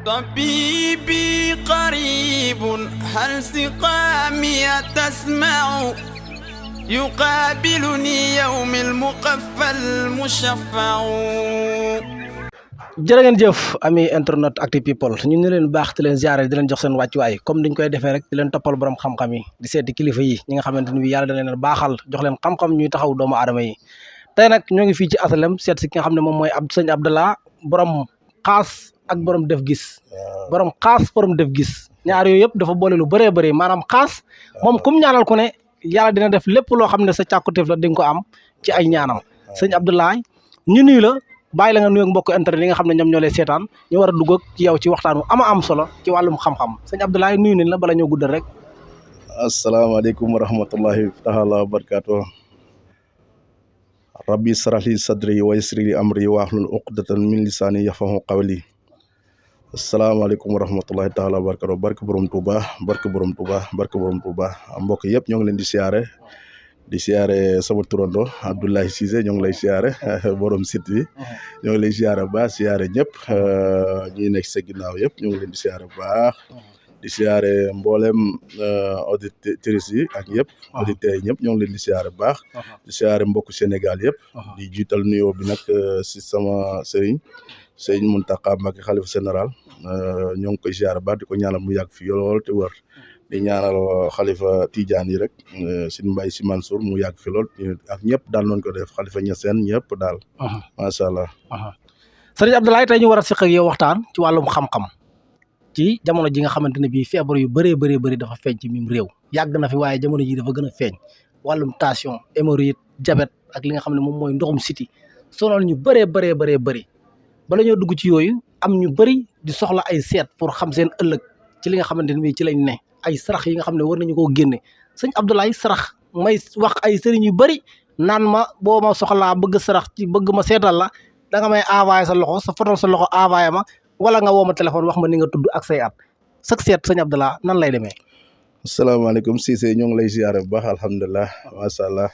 طبيبي قريب هل سقامي تسمع يقابلني يوم المقفى المشفع. jërë ngeen jëf ami internet Actu People ñu ne leen baax di leen ziare di leen jox seen wàccuwaay comme niñ koy defee rek di leen toppal borom xam-xam yi di seeti kilifa yi ñi nga xamante ni bi yàlla da leen baaxal jox leen xam-xam ñuy taxaw doomu aadama yi. tey nag ñoo ngi fii ci asalem seet si ki nga xam ne moom mooy sëñ Abdallah borom xaas ak borom def gis. borom xaas borom def gis ñaar yooyu yëpp dafa boole lu bëree bëri maanaam xaas moom kum ñaanal ku ne yàlla dina def lépp loo xam ne sa càkkutéef la di nga ko am ci ay ñaanam. sëñ Abdallah ñu nuyu la bàyyi la nga nuyoog mbokk internet yi nga xam ne ñoom ñoo lay seetaan ñu war a dugg ak ci yow ci waxtaan wu am solo ci wàllum xam-xam sëñ Abdallah nuyu nañ la bala ñoo guddal rek. asalaamaaleykum wa rahmatullahi taala wa barakaatu. rabbi israh li sadri wa yassir li amri wahlul uqdatan min lisaani yafqahu qawli. asalaamaaleykum wa rahmatullahi taala wa barakaatu. barke borom Touba barke borom Touba barke borom Touba mbokk yëpp ñoo ngi leen di siyaare sama turando Abdoulaye Cissé ñoo ngi lay siyaare borom site bi ñoo ngi lay siyaare bu baax siyaare ñëpp ñi nekk sa ginnaaw yëpp ñoo ngi leen di siyaare bu baax di siyaare mboolem auditrices yi ak yëpp auditeurs yi ñëpp ñoo ngi leen di siyaare bu baax di siyaare mbokku Sénégal yëpp di jiital nuyoo bi nag si sama sëriñ Mountakha Mbacké xalifa général ñoo ngi koy siyaare bu baax di ko ñaanal mu yàgg fi lool te wër di ñaanal xalifa Tidiane yi rek sin Mbaye Sy Mansour mu yàgg fi lool ak ñëpp daal noonu ko def xalifa Niassène ñëpp daal macha allah. sëriñ Abdallah tey ñu war a seq ak yow waxtaan ci wàllum xam-xam ci jamono ji nga xamante ne bii feebar yu bëree bëri dafa feeñ ci mim réew yàgg na fi waaye jamono ji dafa gën a feeñ wàllum tension hémorroïde diabète ak li nga xam ne moom mooy ndoxum siti sonal ñu bëree bëri bala ñoo dugg ci yooyu am ñu bëri di soxla ay seet pour xam seen ëllëg ci li nga xamante ne bii ci lañ ne ay sarax yi nga xam ne war nañu koo génne sëñ Abdallah sarax may wax ay sëriñ yu bëri naan ma boo ma soxlaa bëgg sarax ci bëgg ma seetal la da nga may envoyé sa loxo sa photo sa loxo envoyé ma wala nga woo ma téléphone wax ma ni nga tudd ak say at sax seet sëñ Abdallah nan lay demee. asalaamaaleykum Cissé ñoo ngi lay ziare bu baax alhamdulilah macha allah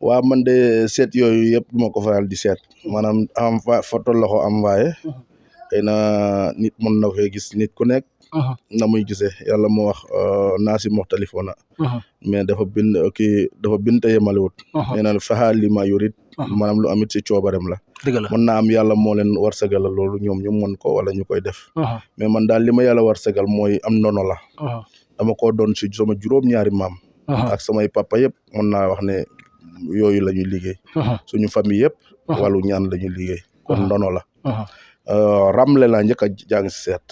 waa man de seet yooyu yëpp duma ko faral di seet maanaam am photo loxo envoyé xëy na nit mën na fee gis nit ku nekk na muy gisee yàlla moo wax naa si moxtalifoona mais dafa bind te yemalewut nee na faxaa li ma yurit maanaam lu amit si coobarem la mën naa am yàlla moo leen war sagal loolu ñoom ñu mën ko wala ñu koy def mais man daal li ma yàlla war sagal mooy am ndono la dama ko doon si sama juróom-ñaari maam ak samay papa yëpp mën naa wax ne yooyu la ñuy liggéey suñu famille yëpp wàllu ñaan la ñuy liggéey kon ndono la ramle laa njëkk a jàng si seet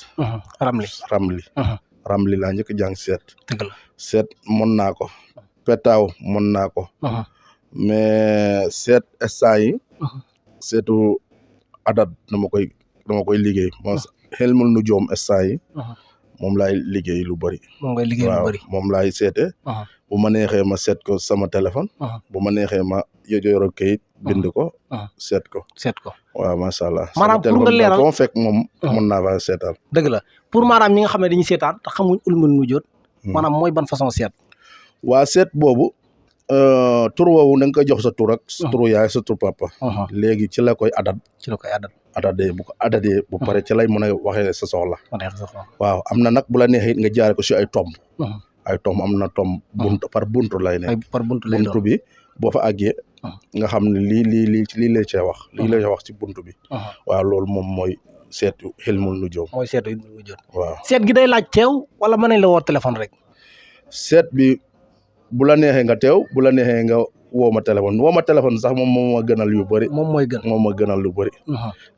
ramli laa njëkk a jàng si seet seet mën naa ko petaaw mën naa ko mais seet instant yi seetu adat dama koy liggéey mo xel mul nu joom instant yi moom laay liggéey lu bëri moom laay seete bu ma neexee ma seet ko sama téléphone bu ma neexee ma yoro kayit bind ko seet ko waaw macha allah maanaam pour nga leeral sama fekk moom mën naa fa seetaan dëgg la pour maanaam ñi nga xam ne dañuy seetaan te xamuñ ulmul nu jot maanaam mooy ban façon seet waa seet boobu tur woowu da nga koy jox sa tur ak sa turu yaay sa tur papa léegi ci la koy adadee bu ko adadee bu pare ci lay mën a waxee sa soxla waaw am na nag bu la neexee nga jaare ko si ay tomb am na tomb par buntu lay nekk buntu bi boo fa àggee nga xam ne lii lay cee wax wax ci buntu bi waaw loolu moom mooy seetu xilmul nu joom waaw seet gi day laaj teew wala mën nañ la woo téléphone rek seet bi bu la neexee nga teew bu la neexee nga woo ma téléphone sax moom moo ma gënal yu bëri moom ma gënal lu bëri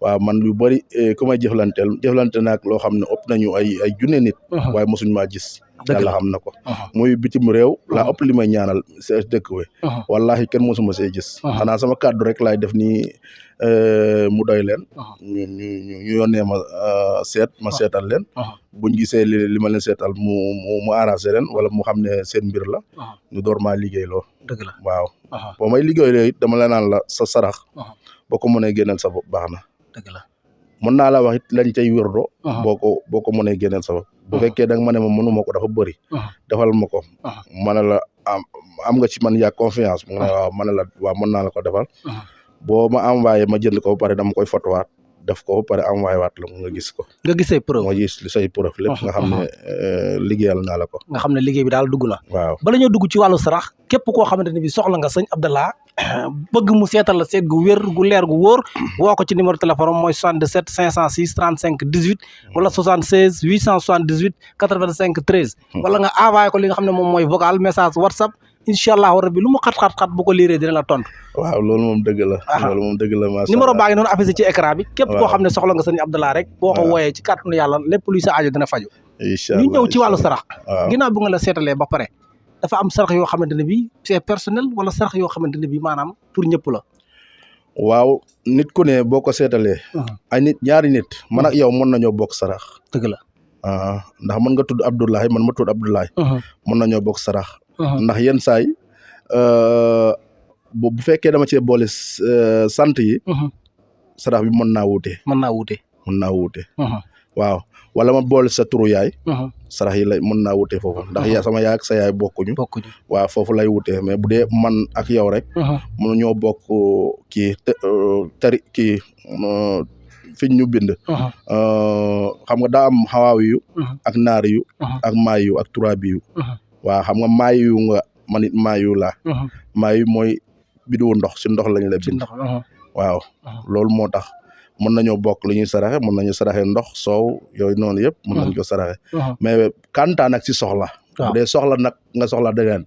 waaw man yu bëri ku may jëflante naag loo xam ne ëpp nañu ay junne nit waaye mosuñ maa gis yàlla xam na ko muy bitim réew laa ëpp li may ñaanal sa dëkk we wallahi kenn mosuma see gis xanaa sama kàddu rek laay def nii mu doy leen ñu yónnee ma ma seetal leen buñ gisee li ma leen seetal mu arrangé leen wala mu xam ne seen mbir la ñu door maa liggéeyloo dëgg la waaw boo may liggéeyloo it dama la naan la sa sarax boo ko mënee génneel sa bopp baax na dëgg la mën naa la wax it lañ cay wérdo boo ko mënee génneel sa bopp bu fekkee da nga ma ne ma mënuma ko dafa bëri defal ma ko ma ne la am nga ci man yaa confiance mu ne waaw ma ne la waaw mën naa la ko defal boo ma envoyé ma jënd ko ba pare dama koy fotowaat def ko ba pare envoyé waat la nga gis ko. nga gisee preuve moo gis say preuve lépp nga xam ne liggéeyal naa la ko. nga xam ne liggéey bi daal dugg na. waaw bala ñoo dugg ci wàllu sarax képp koo xamante ne bi soxla nga sëñ Abdallah bëgg mu seetal la seet gu wér gu leer gu wóor woo ko ci numéro téléphone mooy 77 506 35 18 wala 76 878 85 13 wala nga envoyé ko li nga xam ne moom mooy vocal message WhatsApp incha allahu rabbi lu mu xat-xat bu ko liiree dina la tontu. waaw loolu moom dëgg la. loolu moom dëgg la macha allah numéro baa ngi noonu affiché ci écran bi. képp koo xam ne soxla nga sëñ Abdallah rek. boo ko wooyee ci kàttanu yàlla lépp luy sa aajo dina faju. incha allah ñu ñëw ci wàllu sarax. waaw ginnaaw bu nga la seetalee ba pare dafa am sarax yoo xamante ne bii c'est personnel wala sarax yoo xamante ne bii maanaam pour ñëpp la. waaw nit ku ne boo ko seetalee. ay nit ñaari nit. man ak yow mën nañoo bokk sarax. dëgg la. ndax mën nga tudd Abdoulaye man ma tudd Abdoulaye. mën nañoo bokk sarax. ndax yenn saay bu fekkee dama cee boole sant yi. sarax bi mën naa wuute. mën naa wuute. mën naa wuute. waaw wala ma boole sa turu yaay. sarax yi lay mën naa wuute foofu ndax sama yaay ak sa yaay bokkuñu. waaw foofu lay wuute mais bu dee man ak yow rek. mën ñoo bokk kii kii fiñ ñu bind. xam nga daa am xawaawi yu. ak naari yu. ak maay yu ak turaabi yu. waaw xam nga maay yu nga man it maay yu laa. maay yu mooy bidiwu ndox si ndox lañ la bind. waaw loolu moo tax mën nañoo bokk lu ñuy saraxe mën nañu saraxe ndox soow yooyu noonu yëpp mën nañ ko saraxe. mais kantaa nag si soxla. bu dee soxla nag nga soxla dëggaan.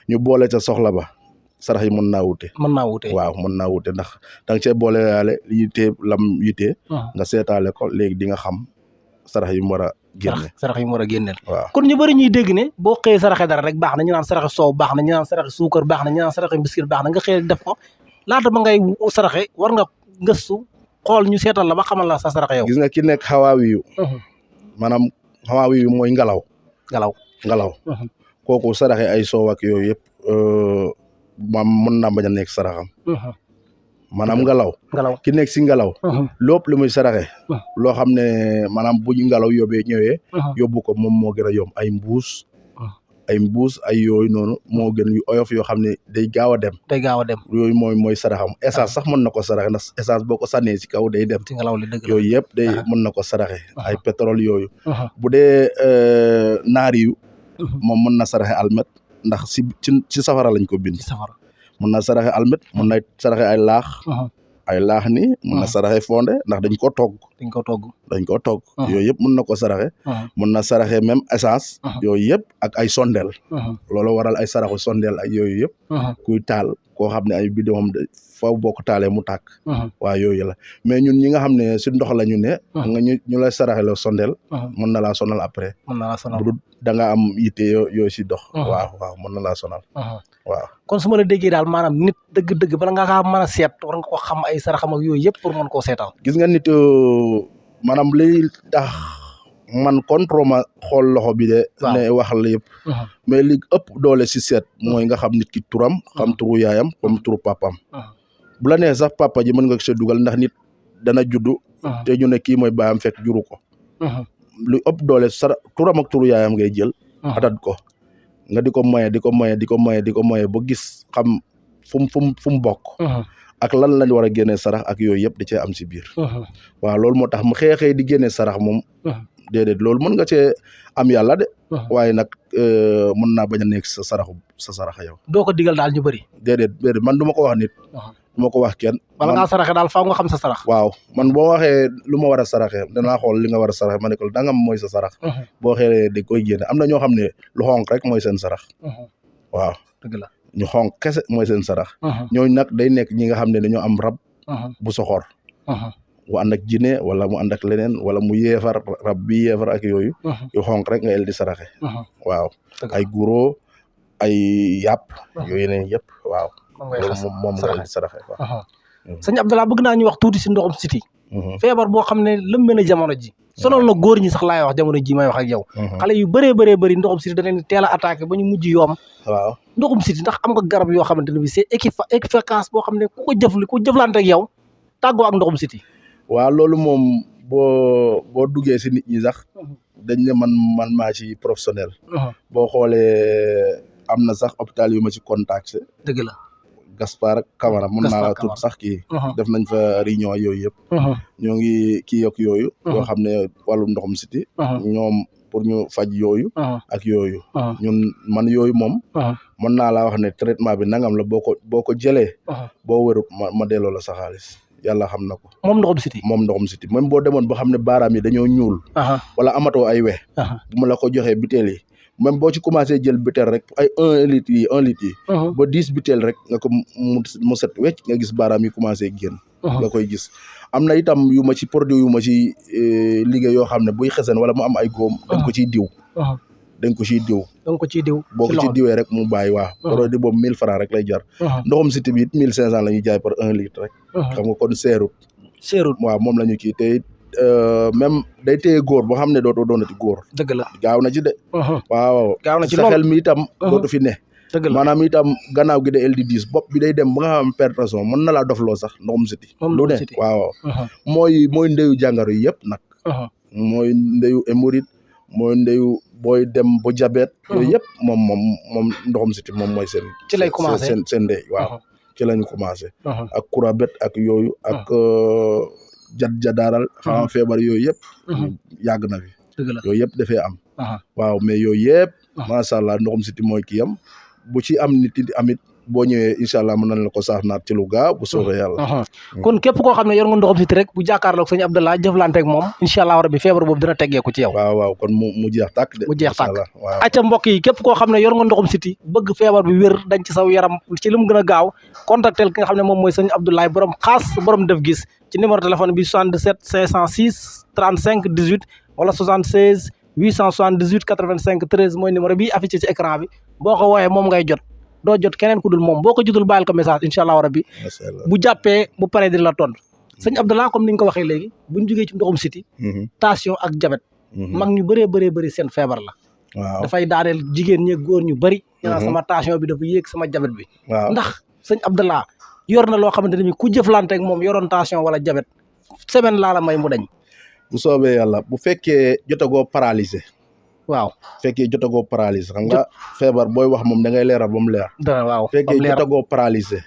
ñu boole ca soxla ba. sarax yi mën naa wute. mën naa wute waaw mën naa wute ndax da nga cee boole yaale yitee lam yitee. nga seetaale ko léegi di nga xam sarax yi mu war a génne. sarax yi mu war a génneel. waaw kon ñu bëri ñuy dégg ne boo xëyee saraxe dara rek baax na ñu naan saraxe soow baax na ñu naan saraxe suukar baax na ñu naan saraxe biscuit baax na nga xëy def ko laata ba ngay saraxe war nga gëstu xool ñu seetal la ba xamal la sa saraxe yow. gis nga ki nekk xawaawi yu. maanaam xawaawi yu mooy ngelaw. ngelaw. kooku saraxe ay soow ak yooyu yëpp. maam mën naa bañ a nekk saraxam. maanaam ngelaw. ki nekk si ngelaw. lépp lu muy saraxe. loo xam ne maanaam bu ñu ngelaw ñëwee. yóbbu ko moom moo gën a yomb ay mbuus. ay yooyu noonu moo gën yu oyof yoo xam ne day gaaw a dem. yooyu mooy saraxam essence sax mën na ko saraxe ndax essence boo ko sànnee si kaw day dem. ci ngelaw li dëgg la yooyu yëpp day mën na ko saraxe. ay pétrole yooyu. bu dee naari yu. moom mën na saraxe almet ndax ci safara lañ ko bind. mën na saraxe almet mën na saraxe ay laax. ay laax ni mën na saraxe fonde ndax dañ ko togg. yooyu yëpp mën na ko saraxe. mën na saraxe même essence. yooyu yëpp ak ay sondeel. loolu waral ay saraxu sondeel ak yooyu yëpp. kuy taal koo xam ne ay bidon faw boo ko taalee mu tàkk. waa yooyu la mais ñun ñi nga xam ne si ndox la ñu ne. nga ñu lay saraxe la sondeel. mën na laa sonal après. bu da nga am yitte yooyu si dox. waaw mën na laa sonal. waaw kon su ma la déggee daal maanaam nit dëgg-dëgg bala nga kaa mën a seet war nga ko xam ay saraxam ak yooyu yëpp pour mën koo seetal. gis nga nit maanaam liy tax man contre ma xool loxo bi de. ne wax la yëpp. mais li ëpp doole si seet mooy nga xam nit ki turam. xam turu yaayam comme turu papam. bu la nee sax papa ji mën nga ko see dugal ndax nit dana juddu. te ñu ne kii mooy baayam fekk juru ko. lu ëpp doole turam ak turu yaayam ngay jël. atat ko. nga di ko moye ba gis xam fu mu bokk. ak lan lañ war a génnee sarax ak yooyu yëpp da cee am si biir. waaw loolu moo tax mu xeexee di génnee sarax moom. déedéet loolu mën nga cee am yàlla de. waaye nag mën naa bañ a nekk sa sarax yow. doo ko digal daal ñu bëri. déedéet man du ma ko wax nit. du ma ko wax kenn. bala ngaa saraxe daal faaw nga xam sa sarax. waaw man boo waxee lu ma war a saraxe danaa xool li nga war a saraxe ma ne ko dangam mooy sa sarax. boo xeexee di koy génne am na ñoo xam ne lu xonk rek mooy seen sarax. waaw dëgg la ñu xonk kese mooy seen sarax. ñooñu nag day nekk ñi nga xam ne dañoo am rab. bu soxor. mu ànd ak jinne wala mu ànd ak leneen wala mu yeefar rab bi yeefar ak yooyu. yu xonk rek nga el di saraxe. waaw ay guro ay yàpp. yooyu yeneen yëpp waaw. moom nga el di saraxe waaw. sëñ Abdallah bëgg naa ñu wax tuuti si ndoxum siti. feebar boo xam ne lëmbe na jamono ji. sonal na góor ñi sax laay wax jamono ji may wax ak yow. xale yu bëri ndoxum siti da leen di teel a attaqué ba ñu mujj yoom. waaw ndoxum siti ndax am nga garab yoo xamante ne bi c'est efficace boo xam ne ku jëflante ak yow tàggoo ak ndoxum siti. waaw loolu moom boo duggee si nit ñi sax dañ ne man maa ci professionnel. boo xoolee am na sax hôpital yu ma ci contacté. dëgg la Gaspard Camara mën naa la tudd sax kii def nañ fa réunion yooyu yëpp ñoo ngi kii yok yooyu yoo xam ne wàllum ndoxum siti ñoom pour ñu faj yooyu ak yooyu ñun man yooyu moom mën naa laa wax ne traitement bi nangam la boo ko jëlee boo wérut ma delloo la sa xaalis yàlla xam na ko moom ndoxum siti même boo demoon ba xam ne baaraam yi dañoo ñuul wala amatoo ay we bu ma la ko joxee butéel yi même boo ci commencé jël butéel rek ay 1 litre yi ba 10 butéel rek nga ko mu set wecc nga gis baaraam yi commencé génn nga koy gis am na itam yu ma ci produit yu ma ci liggéey yoo xam ne buy xesen wala mu am ay góom dañ ko ciy diw boo ko ci diwee rek mu bàyyi waa produit boobu 1000 francs rek lay jar ndoxum siti bi it 1500 la ñuy jaay par 1 litre rek xam nga kon seerut waaw moom la ñu kii te même day téye góor boo xam ne dootoo doonati góor dëgg la gaaw na ci de waaw gaaw na ci sa xel mi itam dootu fi ne dëgg la maanaam itam gannaaw gi de LD10 bopp bi day dem ba nga xam pertation mën na laa dofloo sax ndoxum siti lu ne waaw mooy ndeyu jàngaro yi yëpp nag mooy ndeyu hémorroïde mooy ndeyu booy dem ba diabète yooyu yëpp moom ndoxum siti moom mooy seen ci lay commencé seen ndey waaw ci lañu commencé ak kurabet ak yooyu ak jadaaral xam feebar yooyu yëpp yàgg na fi yooyu yëpp dafee am waaw mais yooyu yëpp macha allah ndoxum siti mooy kii am bu ci am nit amit boo ñëwee incha allah mën nañ la ko saaf naat ci lu gaaw bu soobee yàlla kon képp koo xam ne yor nga ndoxum siti rek bu jàkkaarloog sëñ Abdallah jëflante ak moom incha allah rabbi feebar boobu dina teggeeku ci yow waaw kon mu jeex tàkk de mu jeex tàkk acca mbokk yi képp koo xam ne yor nga ndoxum siti bëgg feebar bi wér dañ ci saw yaram ci li mu gën a gaaw contactel ki nga xam ne moom mooy sëñ Abdallah borom xaas borom def gis ci numéro téléphone bi 77 506 35 18 wala 76 878 85 13 mooy numéro bi affiché ci écran bi boo ko wooyee moom ngay jot doo jot keneen ku dul moom boo ko jotul bàyyil ko message incha allah rabbi bu jàppee bu paree di la tontu sëñ Abdallah comme ni nga ko waxee léegi buñ jógee ci ndoxum siti tension ak diabète mag ñu bëree seen feebar la waaw dafay daaneel jigéen ñi góor ñu bëri ñaa sama tension bi dafa yéeg sama diabète bi ndax sëñ Abdallah yor na loo xamante ne bi ku jëflante ak moom yoroon tension wala diabète semaine laa la may mu dañ bu soobee yàlla bu fekkee jotagoo paralysé waaw fekkee jotagoo paralysé xam nga feebar booy wax moom da ngay leeral ba mu leer waaw fekkee jotagoo paralysé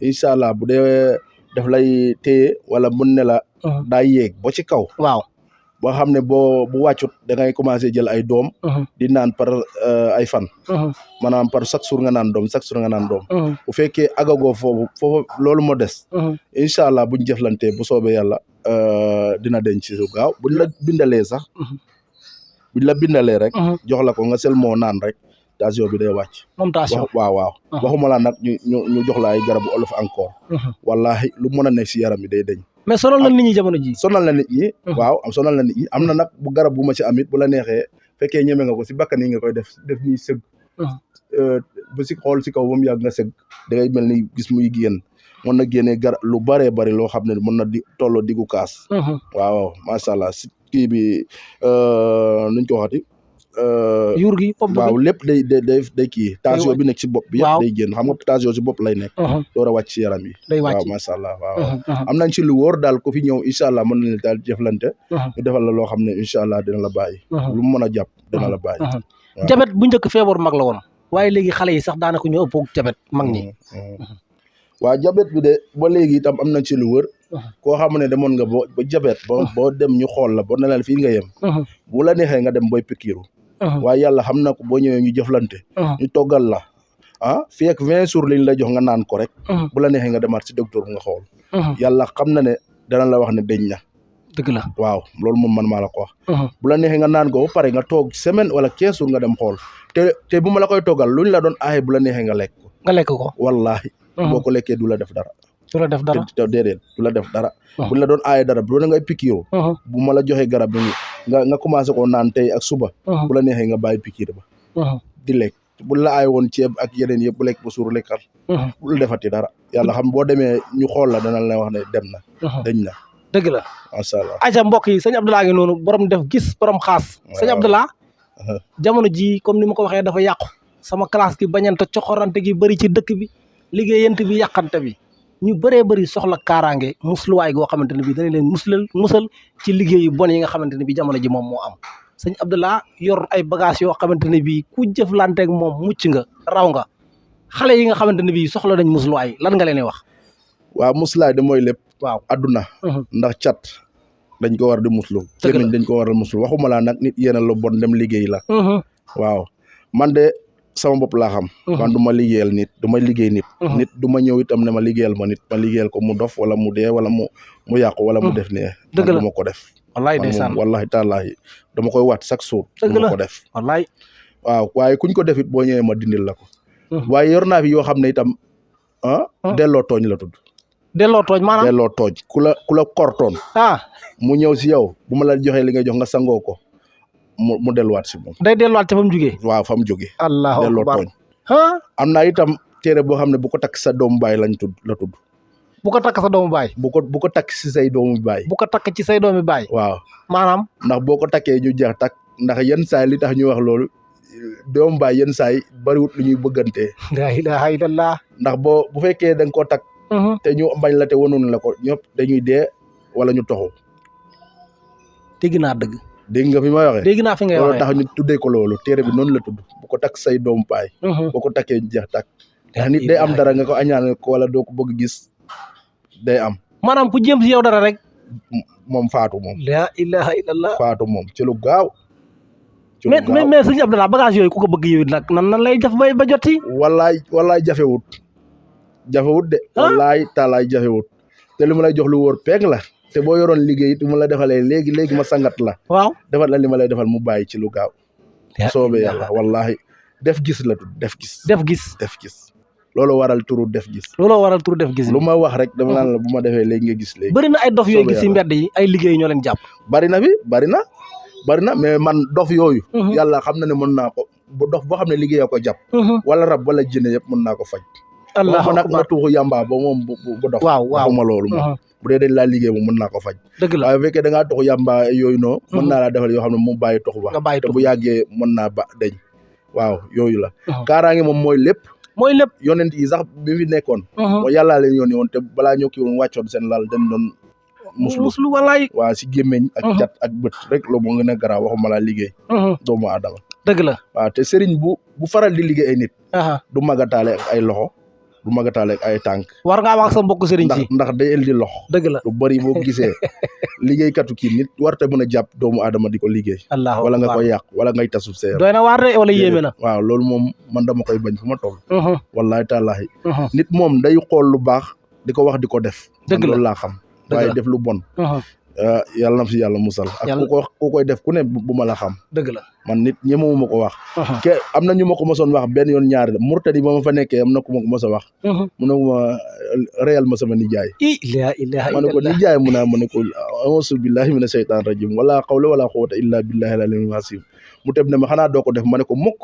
incha allah bu dee daf lay téye wala mun ne la daa yéeg ba ci kaw waaw boo xam ne bu wàccut da ngay commencé jël ay doom di naan par ay fan maanaam par chaque jour nga naan doom bu fekkee agagoo foofu loolu moo des incha allah buñ jëflantee bu soobee yàlla dina denc ci su gaaw buñ la bindalee sax buñ la bindalee rek jox la ko nga sel moo naan rek tension bi day wàcc moom tension waaw waxuma la nag ñu jox la ay garabu olof encore wallahi lu mën a nekk si yaram bi day deñ mais sonal na nit ñi jamono ji sonal na nit ñi waaw sonal na nit ñi am na nag bu garab bu ma ci amit bu la neexee fekkee ñeme nga ko si bakkan yi nga koy def ñuy sëg ba si xool si kaw ba mu yàgg nga sëg da ngay mel ni gis muy génn mën na génnee lu baree bari loo xam ne mën na di tolloo diggu kaas waaw macha allah si kii bi nuñ ko waxati yuur gi waaw lépp day kii tension bi nekk si bopp bi yëpp day génn xam nga tension si bopp lay nekk door a wàcc si yaram yi waaw macha allah waaw am nañ ci lu wóor daal ko fi ñëw incha allah mën nañ daal jëflante ñu defal la loo xam ne incha allah dina la bàyyi lu mu mën a jàpp dina la bàyyi jabet bu njëkk feebar mag la woon waaye léegi xale yi sax daanaka ñu ëpp jabet mag ñi waaw jabet bi de ba léegi itam am nañ ci lu wër koo xam ne demoon nga ba jabet boo dem ñu xool la boo ne la fii nga yem bu la neexee nga dem booy pikiiru waaye yàlla xam na ko boo ñëwee ñu jëflante ñu toggal la fii ak 20 jours liñ la jox nga naan ko rek bu la neexee nga demaat si docteur bu nga xool yàlla xam na ne dana la wax ne deñ na dëgg la waaw loolu moom man maa la ko wax bu la neexee nga naan ko ba pare nga toog semaine wala 15 jours nga dem xool te bu ma la koy toggal luñ la doon aaye bu la neexee nga lekk ko wallahi boo ko lekkee du la def dara déedéet du la def dara buñ la doon aaye dara bu doon ngay pikiiru bu ma la joxee garab bi nga commencé ko naan tey ak suba bu la neexee nga bàyyi pikiir ba di lekk bu la aaye woon ceeb ak yeneen yëpp bu lekk ba suur lekkal bul defati dara yàlla xam boo demee ñu xool la dana la wax ne dem na dañ na dëgg la macha allah aca mbokk yi sëñ Abdallah ngi noonu borom def gis borom xaas sëñ Abdallah jamono ji comme ni ma ko waxee dafa yàqu sama classe gi bañante coxorante gi bëri ci dëkk bi liggéeyante bi yàqante bi ñu bëree bëri soxla kaaraange musluwaay goo xamante ne bi dana leen musal ci liggéey yu bon yi nga xamante ne bi jamono ji moom moo am sëñ Abdallah yor ay bagage yoo xamante ne bi ku jëflanteeg moom mucc nga raw nga xale yi nga xamante ne bii soxla nañ musluwaay lan nga leen di wax. waaw muslaay de mooy lépp. waaw adduna. ndax cat dañ ko war di muslu. dëgg la dañ ko war a muslu waxuma laa nag nit yéen a la bon dem liggéey la. waaw man de sama bopp laa xam. man du ma liggéeyal nit du ma liggéey nit. nit du ma ñëw itam ne ma liggéeyal ma nit ma liggéeyal ko mu dof wala mu dee wala mu yàqu wala mu def ne. dëgg la du ma ko def. wallaay ndeysaan wallahi taalaahi dama koy waat chaque jour. dëgg du la ma ko def. wallaay. waaw waaye kuñ ko def it boo ñëwee ma dindil la ko. waaye yor naa fi yoo xam ne itam delloo tooñ la tudd. delloo tooñ maanaam delloo tooñ ku la kortoon. mu ñëw si yow bu ma la joxee li nga jox nga sangoo ko mu delluwaat si moom. day delluwaat te fa mu jugee. waaw fa mu jógee. allahu delloo akbar tooñ. am naa itam téere boo xam ne bu ko takk sa doomu baay la tudd. bu ko takk sa doomu baay. bu ko takk si say doomu baay. bu ko takk ci say doomi baay. waaw maanaam. ndax boo ko takkee ñu jeex takk ndax yenn saay li tax ñu wax loolu doomu baay yenn saay bariwut lu ñuy bëggantee. la ilaha illallah. ndax bu fekkee da nga koo takk. te ñu bañ la te wanuñ la ko ñëpp dañuy dee wala ñu toxu. dégg naa dëgg. dégg nga fi may waxee. dégg naa fi ngay waxee loolu tax ñu tuddee ko loolu téere bi noonu la tudd bu ko takk say doomu baay. boo ko takkee ñu jeex takk. ndax nit day am dara nga ko añaanal ko wala doo ko bëgg gis day am. maanaam ku jëm si yow dara rek. moom faatu moom. la ilaha illallah. faatu moom ci lu gaaw. ci lu mais gaaw mais sëñ Abdallah bagage yooyu ku ko bëgg yow nag nan lay def ba joti. wallaay jafewut de. wallaay taalaay jafewut te li ma lay jox lu wóor peeg la te boo yoroon liggéey it mu la defalee léegi ma sangat la. waaw defal la li ma lay defal mu bàyyi ci lu gaaw. soobee yàlla wallahi def gis la tudd def gis. def gis. loolu waral turu def gis. lu ma wax rek dama naan la bu ma defee léegi nga gis léegi. bëri na ay dof yooyu gis si mbedd yi ay liggéey ñoo leen jàpp. bari na mais man dof yooyu. yàlla xam na ne mën naa ko dof boo xam ne liggéey ko jàpp. wala rab wala jinne yëpp mën naa ko faj. allahu nag nga tuuxu yàmbaa ba moom bu dof. waaw waxuma loolu moom. bu dee dañ laa liggéey moom mën naa ko faj. dëgg la waaye bu fekkee da ngaa tuxu yàmbaa yooyu noonu. mën naa laa defal yoo xam ne mu bàyyi tuxu ba. te bu yàggee mën naa deñ waaw yooyu la. kaaraange moom mooy lépp. yonent yi sax bi fi nekkoon. mooy yàllaa leen yónni woon te balaa ñoo kii woon wàccoon seen lal dañ doon muslu walaay. waaw si gémmeñ ak cat ak bët rek loolu moo gën a garaaw waxuma laa liggéey. doomu aadama. dëgg la waaw te sëriñ bu faral di liggéey ay nit. du magataale ak ay loxo du magataale ak ay tànk. war ngaa wax sa mbokk sëriñ si ndax day indi loxo. dëgg la lu bari boo gisee liggéeykatu kii nit warta mën a jàpp doomu aadama di ko liggéey. wala nga koy yàq wala ngay tasub seer. doy na waar de wala yéeme na. waaw loolu moom man dama koy bañ fu ma toll. wallahi taalaahi. nit moom day xool lu baax di ko wax di ko def. dëgg la loolu laa xam. waaye def lu bon. yàlla na fi yàlla musal. ak ku koy def ku ne bu ma la xam. dëgg la man nit ñemewu ma ko wax. am na ñu ma ko mosoon wax benn yoon ñaari la Murtadi ba ma fa nekkee am na ku ma ko mos a wax. mu ne ma réel ma sama nijaay. la ilaha illallah ma ne ko nijaay mu naa ma ne ko auzu billahi mina shaytaan rajim wala xawla wala quwwata illa billahi al-aliyyil azim mu teb ne ma xanaa doo ko def ma ne ko mukk.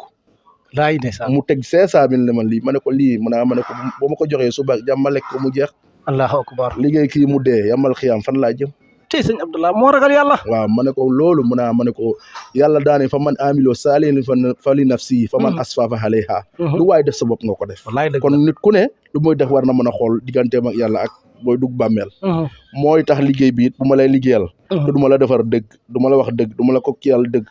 laay ndeysaan mu teg 500 000 ne ma lii ma ne ko lii ma ne ko boo ma ko joxee suba jàmm ma lekk ko mu jeex. allahu akbar liggéey kii mu dee yamal xiyaam fan laa jëm. tey sëñ Abdallah moo ragal yàlla. waaw ma ne ko loolu ma ne ko yàlla daane fa man amilo saalihin fa li nafsi fa man asfafa alayha lu waay def sa bopp nga ko def. kon nit ku ne lu muy def war na mën a xool digganteem ak yàlla ak booy dugg bàmmeel. mooy tax liggéey bi it bu ma lay liggéeyal. te du ma la defar dëgg du ma la wax dëgg du ma la ko kiyal dëgg.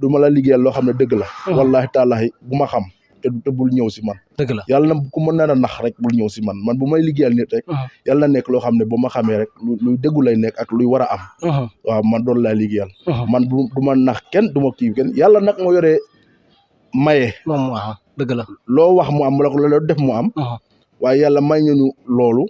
du ma la liggéeyal loo xam ne dëgg la. wallahi taalahi bu ma xam. te bul ñëw si man. dëgg la yàlla na ku mën na nax rek bul ñëw si man bu may liggéeyal nit rek. yàlla na nekk loo xam ne bu ma xamee rek luy dëggu lay nekk ak luy war a am. waaw man doon laa liggéeyal. man du ma nax kenn du ma kii kenn yàlla nag moo yoree maye. moom waaw dëgg la. loo wax mu am la def mu am. waaye yàlla may ñu loolu.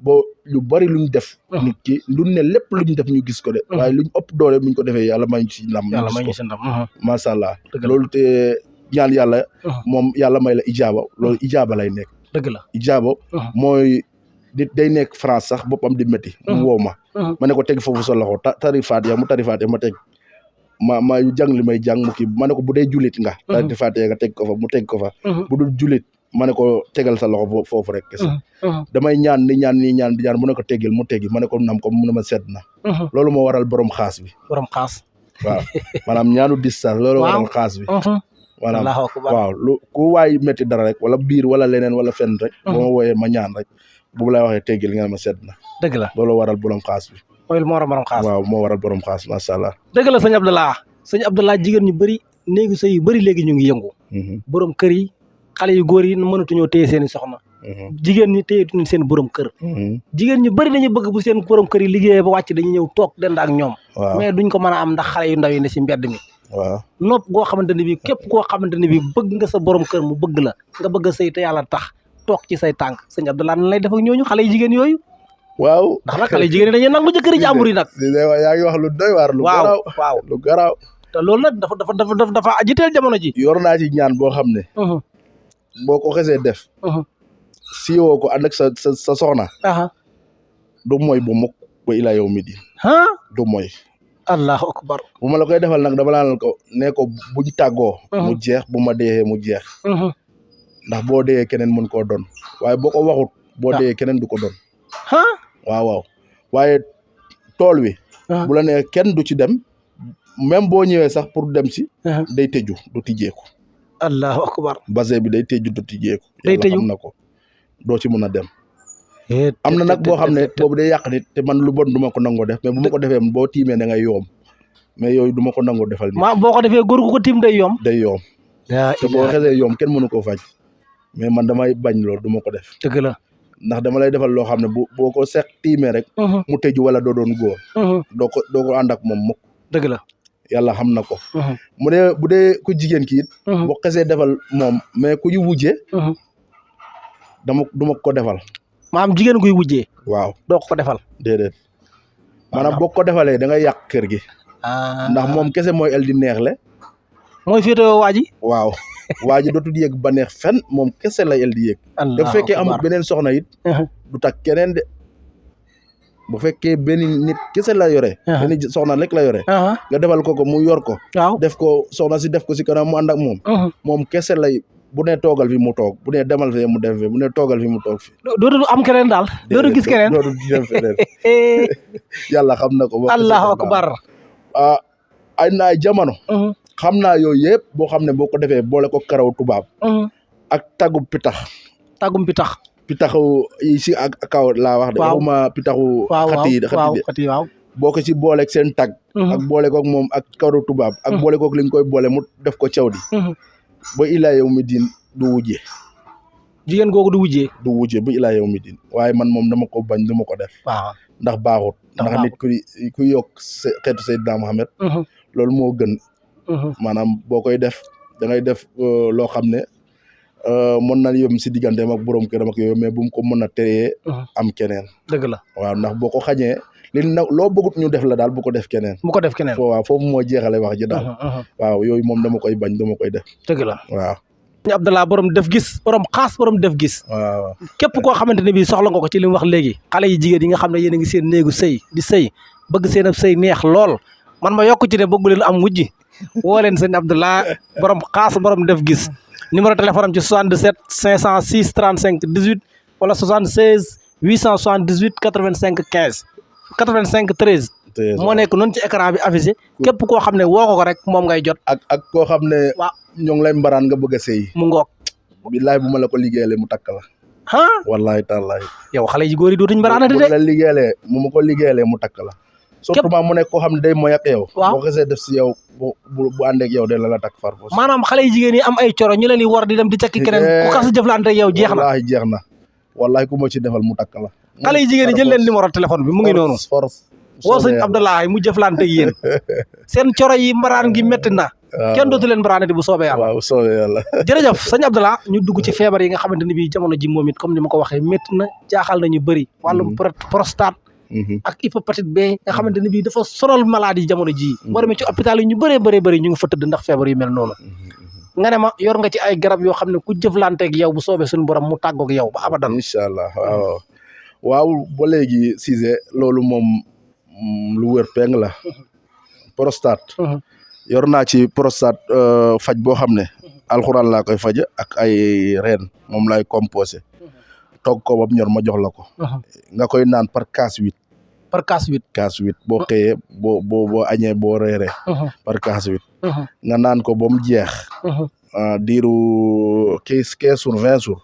bo lu bari luñ def. nit ki lu ne lépp luñ def ñu gis ko de. waaye luñ ëpp doole buñ ko defee yàlla may ñu si ndam. yàlla may ñu si ndam. macha allah loolu te. ñaan yàlla moom yàlla may la ijaaba loolu ijaaba lay nekk. dëgg la ijaaba mooy day nekk France sax boppam di métti mu woo ma ne ko teg foofu sa loxo tarifaat ya mu tarifaat ya ma teg ma jàng li may jàng mu kii ma ne ko bu dee julit nga tarifaat ya nga teg ko fa mu teg ko fa bu dul julit ma ne ko tegal sa loxo foofu rek kese damay ñaan di ñaan mu ne ko teggil mu teggi ma ne ko nam ko mu ne ma sedd na loolu moo waral borom xaas bi waaw maanaam ñaanu distance loolu waral xaas bi maanaam waaw ku waay métti dara rek wala biir wala leneen wala fenn rek boo ma wooyee ma ñaan rek bu lay waxee teggil nga ne ma sedd na dëgg la loolu waral borom xaas bi moo waral borom xaas waaw moo waral borom xaas macha allah dëgg la sëñ Abdallah jigéen ñu bëri néegu sëy yu bëri léegi ñu ngi yëngu borom kër yi xale yu góor yi mënatuñoo téye seen i soxna. jigéen ñi téyetuñu seen borom kër. jigéen ñu bëri dañu bëgg bu seen borom kër yi liggéeyee ba wàcc dañuy ñëw toog dend ak ñoom. mais duñ ko mën a am ndax xale yu ndaw yi ne si mbedd mi. waaw nopp goo xamante ne bii képp koo xamante ne bii bëgg nga sa borom kër mu bëgg la nga bëgg a sëy te yàlla tax toog ci say tànk sëñ Abdoulaye nan lay def ak ñooñu xale yu jigéen yooyu. waaw ndax nag xale yu jigéen yi dañuy nangu jëkkëri jàmbur yi nag. yaa ngi wax lu doy waar. lu garaaw waaw lu garaaw. te loolu nag dafa ajiteel jamono ji. yor naa ci ñaan boo xam ne. boo ko xesee def. siiwoo ko ànd ak sa soxna. du mooy bu mukk ba ilaa yow mi di. du mooy. allahu akbar. bu ma la koy defal nag dama laal ko ne ko buñ tàggoo. mu jeex bu ma deexee mu jeex. ndax boo dee keneen mën koo doon waaye boo ko waxut. boo dee keneen du ko doon. waaw waaye tool wi. bu la nee kenn du ci dem. même boo ñëwee sax pour dem si. day tëju du tijjeeku. allahu akbar. bassin bi day tëju du tijjeeku. day tëju yàlla xam na ko doo ci mën a dem. am na nag boo xam ne boobu day yàq nit te man lu bon du ma ko nangoo def mais bu ma ko defee boo tiimee da ngay yoom mais yooyu du ma ko nangoo defal. boo ko defee góor gu ko tiim day yoom. day yoom te boo xesee yoom kenn mënu koo faj mais man damay bañ loolu du ma ko def. dëgg la. ndax dama lay defal loo xam ne boo ko seq tiimee rek. mu tëju wala doo doon góor. doo ko ànd ak moom mukk. dëgg la. yàlla xam na ko. bu dee ku jigéen ki it. boo xesee defal moom mais ku ñu wujjee. du ma ko defal. maanaam jigéen guy wujjee. waaw doo ko defal. déedéet maanaam boo ko defalee da ngay yàq kër gi. ndax moom kese mooy el di neexle. mooy féetewoo waa ji. waaw waa ji dootul yëg ba neex fen moom kese lay el di yëg. bu fekkee amul beneen soxna it. du tak keneen de. bu fekkee benn nit kese la yore. benn soxna rek la yore. nga defal ko mu yor ko. waaw def ko soxna si def ko si kanam mu ànd ak moom. moom kese lay. bu ne toogal fi mu toog bu ne demal fee mu dem fee bu ne toogal fi mu toog fi. dootul am keneen daal. dootul gis keneen dootul dem feneen. yàlla xam na ko. allahu akbar. ay na ay jamono. xam naa yooyu yëpp boo xam ne boo ko defee boole ko karaw tubaab. ak taggu pitax. taggum pitax. pitaxu yi si ak kaw laa wax de. waxuma pitaxu. xati waaw boo ko ci booleeg seen tag. ak boole koog moom ak karaw tubaab. ak boole koog li nga koy boole mu def ko caw di. ba ilaa yow mi diin du wujje. jigéen googu du wujjee. du wujje ba ilaa yow mi diin waaye man moom dama ko bañ dama ko def. waaw ndax baaxut. ndax nit ku yokk xeetu Seydina Mohamed. loolu moo gën. maanaam boo koy def da ngay def loo xam ne mën na yëm si digganteem ak borom këram ak yooyu mais bu mu ko mën a teree. am keneen. dëgg la waaw ndax boo ko xañee. li nag loo bëggut ñu def la daal bu ko def keneen. bu ko def keneen. waaw foofu moo jeexale wax ji daal. waaw yooyu moom dama koy bañ dama koy def. dëgg la waaw. sëñ Abdallah borom def gis borom xaas borom def gis. waaw képp koo xamante ne bii soxla nga ko ci li mu wax léegi. xale yi jigéen yi nga xam ne yéen a ngi seen néegu sëy di sëy bëgg seen ab sëy neex lool man ma yokk ci ne bëggu leen am wujji woo leen sëñ Abdallah borom xaas borom def gis numéro téléphone am ci 77 506 35 18 wala 76 878 85 15. 85 13. moo nekk noonu ci écran bi affiché képp koo xam ne woo ko rek moom ngay jot. ak koo xam ne. waaw ñoo ngi lay mbaraan nga bëgg a sëy. mu ngoog. billaay bu ma la ko liggéeyalee mu takk la. wallahi taalaay. yow xale yi góor yi dootuñu mbaraanati de. bu la liggéeyalee mu ma ko liggéeyalee mu takk la. surtout mu nekk koo xam ne day moy ak yow. waaw boo xasee def si yow bu ànd ak yow de la takk far fos. maanaam xale yi jigéen yi am ay coro ñu leen di war di dem di cakki keneen ku xas jëflante ak yow jeex na. wallahi jeex na wallahi ku ma ci defal mu takk la. xale yi jigéen yi jël leen numéro téléphone bi mu ngi noonu. woo sëñ Abdallah mu jëflante ak yéen seen coro yi mbaraan gi métti na. kenn dootu leen mbaraanati bu soobee yàlla. waaw soobee yàlla. jërëjëf sëñ Abdallah ñu dugg ci feebar yi nga xamante ne bii jamono ji moom it comme ni ma ko waxee métti na jaaxal nañu bëri. wàllum prostate. ak hépatite B nga xamante ne bii dafa sonal maladie jamono jii. boo demee ci hôpital yi ñu bëree bëri ñu ngi fa tëdd ndax feebar yu mel noonu. nga ne ma yor nga ci ay garab yoo xam ne ku jëflanteeg yow bu soobee suñu borom mu tàggoog yow ba abadan. incha allah waaw ba léegi Cissé loolu moom lu wér peng la. prostate. yor naa ci prostate faj boo xam ne. alxuraan laa koy faj ak ay reen moom laay composé. togg ko ba mu ñor ma jox la ko. nga koy naan par kaas 8. par kaas 8. kaas 8 boo xëyee boo añee boo reeree. par kaas 8. nga naan ko ba mu jeex. diiru 15 jours 20 jours.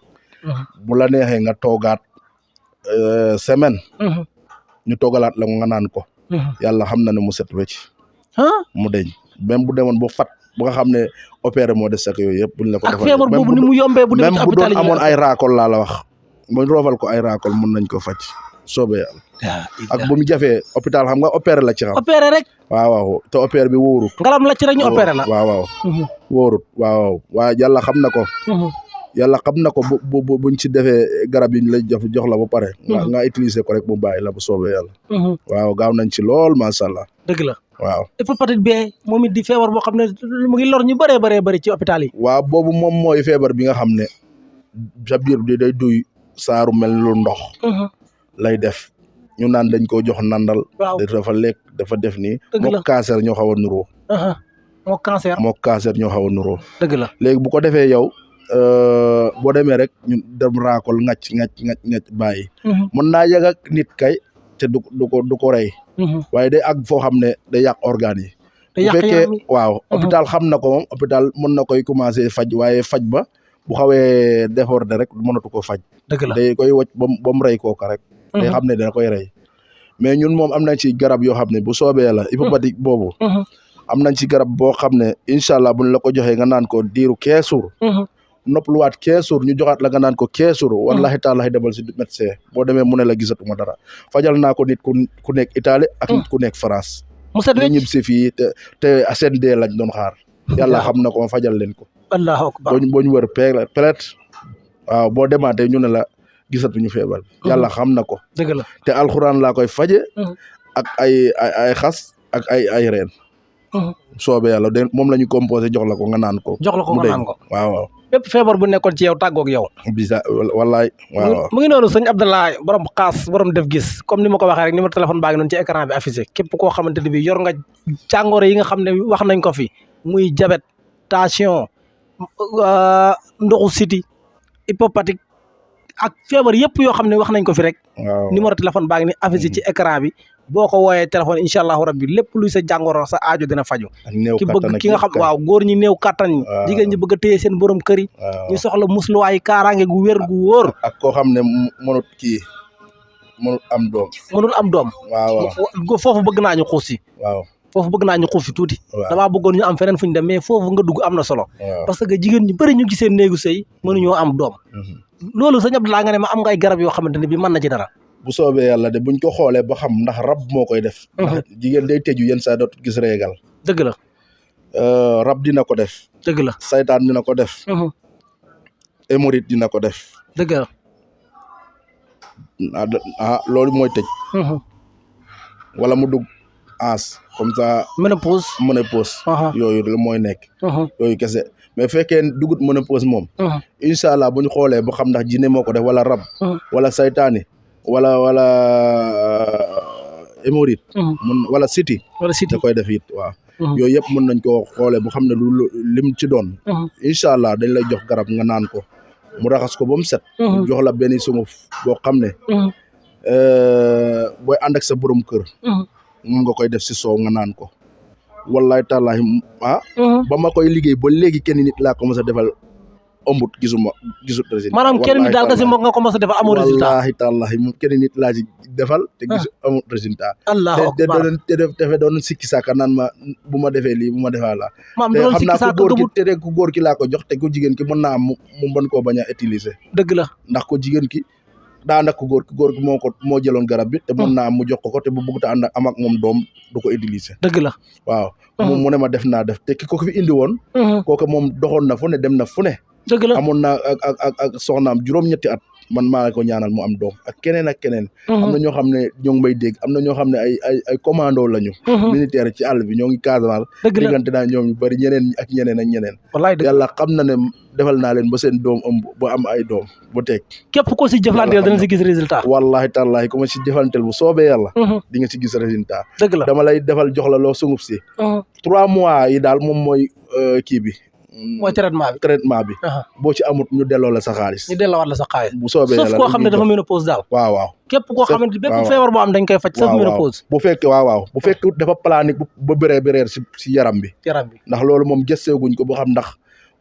bu la neexee nga toogaat semaine. ñu toogalaat la nga naan ko. yàlla xam na ne mu set wecc. mu deñ même bu demoon ba fat ba nga xam ne opéré moo des ak yooyu yëpp buñ la ko ak defal feebar boobu ni mu yombee bu demee même ci bu hôpital doon yi amoon ay raakol laa la wax mu roofal ko ay raakol mun nañ ko faj soobee yàlla ak bu mu jafee hôpital xam nga opéré la ci xam opéré rek waaw te opéré bi wóorut ngalam la ci rek ñu opéré la waaw wóorut waaw waaye yàlla xam na ko yàlla xam na ko buñ ci defee garab yi ñu lay jox la ba pare nga utiliser ko rek mu bàyyi la bu soobee yàlla waaw gaaw nañ ci lool macha allah dëgg la waaw hépatite B moom it di feebar boo xam ne mu ngi lor ñu bëree bëri ci hôpital yi waaw boobu moom mooy feebar bi nga xam ne sa biir bi day duy saaru mel lu ndox lay def ñu naan dañ ko jox nandal dafa lekk dafa def nii moo cancer ñoo xaw a nuroo moo cancer ñoo xaw a nuroo dëgg la léegi bu ko defee yow boo demee rek ñu dem raakol ngacc bàyyi mën naa yëg ak nit kay te du ko rey waaye day àgg foo xam ne day yàq organes yi bu fekkee waaw hôpital xam na ko moom hôpital mën na koy commencé faj waaye faj ba bu xawee débordé rek mënatu ko faj dëgg la day koy wacc ba mu rey kooka rek day xam ne dina koy rey mais ñun moom am nañ ci garab yoo xam ne bu soobee la hépatique boobu am nañ ci garab boo xam ne incha allah buñ la ko joxee nga naan ko diiru 15 jours noppaluwaat 15 jours ñu joxaat la nga naan ko 15 jours wallahi taalahi demal si médecin boo demee mu ne la gisatuma dara fajal naa ko nit ku nekk Italie ak nit ku nekk France ñu ñib si fii te seen dee lañ doon xaar yàlla xam na ko ma fajal leen ko allahu akbar boo ñu wër peut-être waaw boo demaatee ñu ne la gisatuñu feebar yàlla xam na ko dëgg la te alxuraan laa koy faje ak ay xas ak ay reen soobee yàlla de moom la ñu composé jox la ko nga naan ko nga naan ko waaw bépp feebar bu nekkoon ci yow tàggoog yow bisa wallaay waaw mu ngi noonu sëñ Abdoulaye borom xaas borom def gis comme ni ma ko waxee rek numéro téléphone baa ngi noonu ci écran bi affiché képp koo xamante ne bi yor nga jàngoro yi nga xam ne wax nañ ko fi muy diabète tension ndoxu siti hépatique ak feebar yëpp yoo xam ne wax nañ ko fi rek numéro téléphone baa ngi ni affiché ci écran bi boo ko wooyee téléphone incha allahu rabbi lépp luy sa jàngoro sa aajo dina faju ki nga xam waaw góor ñi néew kattan ñi jigéen ñi bëgg a téye seen borom kër yi ñu soxla musluwaay kaaraange gu wér gu wóor ak koo xam ne mënut am doom waaw foofu bëgg naa ñu xuus si waaw foofu bëgg naa ñu xuus si tuuti damaa bëggoon ñu am feneen fu ñu dem mais foofu nga dugg am na solo parce que jigéen ñi bëri ñu gisee néegu sëy mënuñoo am doom loolu sëñ Abdoulaye nga ne ma am nga ay garab yoo xamante ne bi mën na ci dara bu soobee yàlla de buñ ko xoolee ba xam ndax rab moo koy def ndax jigéen day tëju yenn saa dootul gis réegal dëgg la rab dina ko def dëgg la saytaan dina ko def hémorroïde dina ko def dëgg la loolu mooy tëj wala mu dugg as comme ça ménopause yooyu la mooy nekk yooyu kese mais fekkee dugut ménopause moom incha allah bu ñu xoolee ba xam ndax jinne moo ko def wala rab wala saytaani wala hémorroïde wala siti da koy def it waaw yooyu yëpp mën nañ ko xoolee bu xam ne lu lim ci doon incha allah dañ lay jox garab nga naan ko mu raxas ko ba mu set jox la benn sunguf boo xam ne booy ànd ak sa borom kër moom nga koy def si soow nga naan ko wallahi tàllahi ba ma koy liggéey ba léegi kenn nit laa commencé defal ëmbut gisut résultat maanaam kenn nit daal nga si moom nga commencé defal amoo résultat wallahi tàllahi kenn nit laa ci defal te gisu amut résultat te doon sikki sàkka naan ma bu ma defee lii bu ma defaa laa te xam naa ku góor ki laa ko jox te ku jigéen ki mën naa am mu mën koo bañ a utiliser dëgg la ndax ko jigéen ki daa ànd ak góor ki moo jëloon garab bi te mën naa am mu jox ko te bu bëgg ta ànd am ak moom doom du ko utiliser dëgg la waaw mu ne ma def te ki ko fi indi woon kooku moom doxoon na fu ne dem na fu ne dëgg la amoon naa ak soxnaam juróom-ñetti at man maa ko ñaanal mu am doom ak keneen am na ñoo xam ne ñoo ngi may dégg am na ñoo xam ne ay commando lañu militaire ci àll bi ñoo ngi Casamance diggante naa ñoom ñu bëri ñeneen ak ñeneen yàlla xam na ne defal naa leen ba seen doom ëmb ba am ay doom ba teg képp ko si jëflanteel dana si gis résultat wallahi tallahi ku ma si jëflanteel bu soobee yàlla di nga si gis résultat dëgg la dama lay defal jox la loo sunguf si 3 mois yi daal moom mooy kii bi mooy traitement bi boo ci amut ñu delloo la sa xaalis bu soobee yàlla sauf koo xam ne dafa ménopause daal waaw képp koo xamante bépp feebar boo am dañ koy faj sauf ménopause bu fekkee bu fekkee dafa planique ba bëree si yaram bi ndax loolu moom gësteeguñ ko ba xam ndax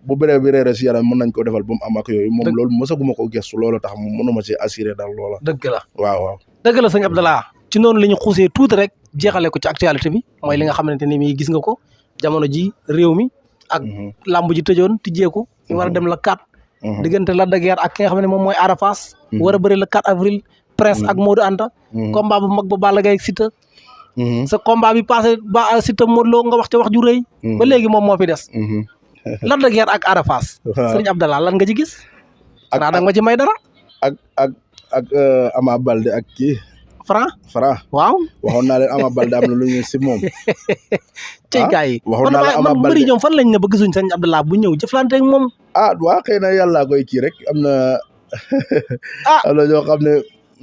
bu bëree bi réeré si yaram mën nañ ko defal ba mu am ak yooyu moom loolu mosaguma ko gëstu loolu tax mënuma si assuré daal loola dëgg la waaw dëgg la sëñ Abdallah ci noonu la ñu xuusee tuuti rek jeexale ko ci actualité bi mooy li nga xamante ni mi gis nga ko jamono ji réew mi ak lamb ji tëjoon tijjeeku ñu war a dem la 4 diggante Lac de Guiers ak ki nga xam ne moom mooy Ada Fass war a bëri le 4 avril Prince ak Modou Anta combat bu mag ba Balla Gaye ak Siteu sa combat bi passé ba Siteu Modou Lo nga wax ca wax ju rëy ba léegi moom moo fi des Lac de Guiers ak Ada Fass Serigne Abdallah lan nga ci gis xanaa da nga ma ci may dara ak Ama Baldé ak kii Franc waaw waxoon naa leen Ama Baldé am na lu ñu si moom cey gars yi waxoon naa la Ama Baldé mbëri ñoom fan lañ ne ba gisuñ Serigne Abdallah bu ñëw jëflante ak moom waa xëy na yàlla koy kii rek am na am na ñoo xam ne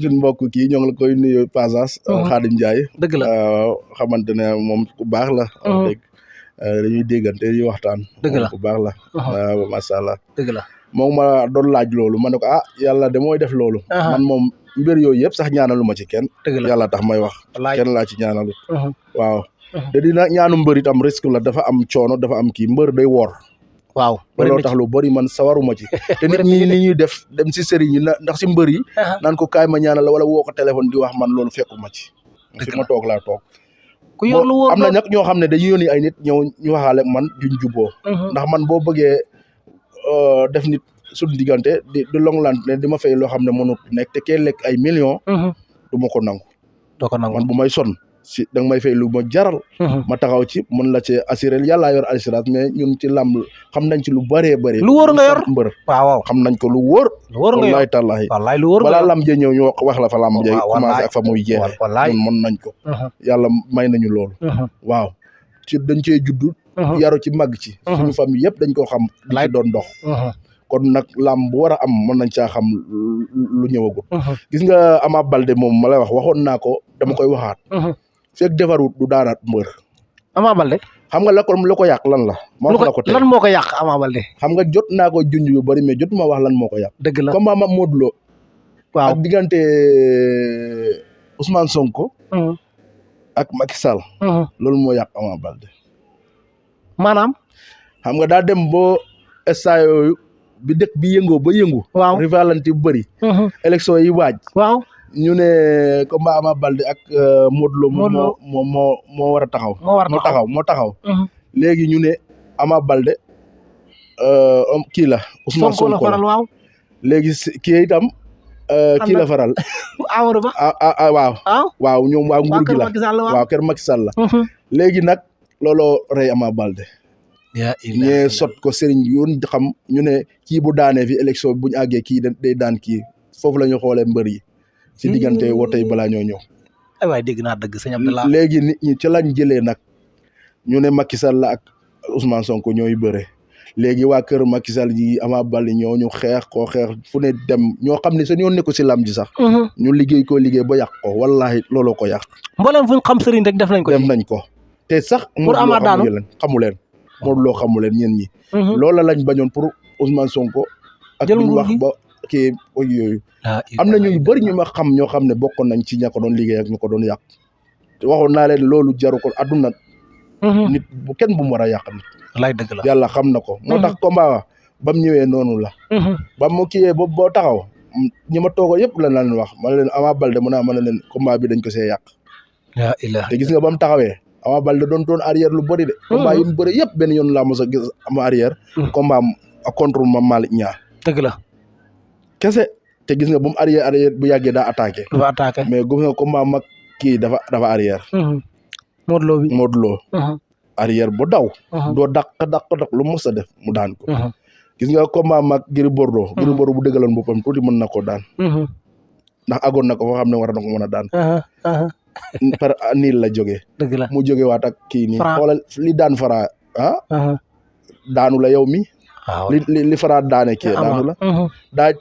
suñ mbokk kii ñoo ngi la koy nuyu passage Khadim Ndiaye dëgg la xamante ne moom ku baax la dégg dañuy déggante ñuy waxtaan dëgg la ku baax la waaw macha allah dëgg la moom ma doon laaj loolu ma ne ko yàlla de mooy def loolu man moom mbir yooyu yëpp sax ñaanalu ma ci kenn yàlla tax may wax kenn laa ci ñaanalu waaw te dina ñaanu mbër itam risque la dafa am coono dafa am kii mbër day woor waaw looloo tax lu bëri man sawaruma ci te nit ñi ni ñuy def dem si sëriñ yi ndax si mbër yi naan ko kaay ma ñaanal la wala woo ko téléphone di wax man loolu fekkuma ci fi ma toog laa toog ku yor lu wóor am na nag ñoo xam ne dañuy yónni ay nit ñëw ñu waxaale man duñ juboo ndax man boo bëggee def nit suñu diggante di longlant ne di ma fay loo xam ne mënut nekk te kee lekk ay millions du ma ko nangu doo ko nangu man bu may sonn si da nga may fay lu ma jaral ma taxaw ci mën la ci assuré yàllaa yor assurance mais ñun ci làmb xam nañ ci lu bëree bëri lu wóor nga yor mbër waaw xam nañ ko lu wóor lu wóor nga yor wallaay tàllaahi wallaay lu wóor nga balaa lamb jee ñëw ñu wax la fa lamb jee commencé ak fa muy jeexe ñun mën nañ ko yàlla may nañu loolu waaw ci dañ cee juddu yaru ci màgg ci suñu famille yëpp dañ koo xam di ci doon dox kon nag lamb bu war a am mën nañ caa xam lu ñëwagul gis nga Ama Baldé moom ma lay waxoon naa ko dama koy waxaat fekk defarut du daanaat mbër Ama Baldé xam nga la ko yàq lan la ma wax la ko tey lan moo ko yàq Ama Baldé xam nga jot naa ko junj yu bëri mais jot ma wax lan moo ko yàq dëgg la comme ma Modou Lo waaw ak diggante Ousmane Sonko ak Macky Sall loolu moo yàq Ama Baldé maanaam xam nga daa dem bo instant yooyu bi dëkk bi yëngoo ba yëngu waaw rivalante bu bëri élection yi waaj waaw ñu ne combat Ama Baldé ak Modou Lo moo war a taxaw moo taxaw léegi ñu ne Ama Baldé kii la Ousmane Sonko la waaw léegi kii itam kii la faral Amadou Ba waaw ñoom waa nguur gi la waaw kër Macky Sall la léegi nag looloo rey Ama Baldé ñee sot ko sëriñ yoon xam ñu ne kii bu daanee fi élection buñu àggee kii day daan kii foofu la ñu xoolee mbër yi si diggante wote yi balaa ñoo ñëw ay waay dégg naa dëgg sëñ Abdallah léegi nit ñi ci lañ jëlee nag ñu ne Macky Sall la ak Ousmane Sonko ñooy bëre léegi waa kër Macky Sall yi Ama Baldé ñoo ñu xeex fu ne dem ñoo xam ne seen yoon nekku si lam ji sax ñu liggéey ba yàq ko wallahi looloo ko yàq mboolem fu ñu xam sëriñ rek def nañ ko te sax pour Ama daanu xamu leen Modou Lo xamu leen ñeen ñi loola lañ bañoon pour Ousmane Sonko ak lu ñu wax ba kii ak yooyu am na ñu bëri ñu ma xam ñoo xam ne bokkoon nañ ci ña ko doon liggéey ak ñu ko doon yàq te waxoon naa leen loolu jaru ko adduna nit bu kenn bu mu war a yàq nit lay dëgg la yàlla xam na ko moo tax combat ba mu ñëwee noonu la ba mu kiiyee boo taxaw ñi ma toogoo yëpp la leen wax ma ne leen Ama Baldé mu naa ma ne leen combat bi dañ ko see yàq te gis nga ba mu taxawee Ama Baldé doon arrière lu bëri de combat yi mu bëri yëpp benn yoon laa mos a gis ama arrière combat contre ma Malick Niang dëgg la kese te gis nga bu mu arrière bu yàggee daa attaqué mais gis nga combat mag kii dafa arrière Modou Lo arrière bu daw doo daq lu mos a def mu daan ko gis nga combat mag Gris Bordeaux bu dëggaloon boppam tuuti mën na ko daan ndax agoon na ko foo xam ne war na ko mën a daan par niil la jógee dëgg la mu jóge waat ak kii nii xoolal li daan Fara daanu la yow mi li Fara daane kii daanu la daa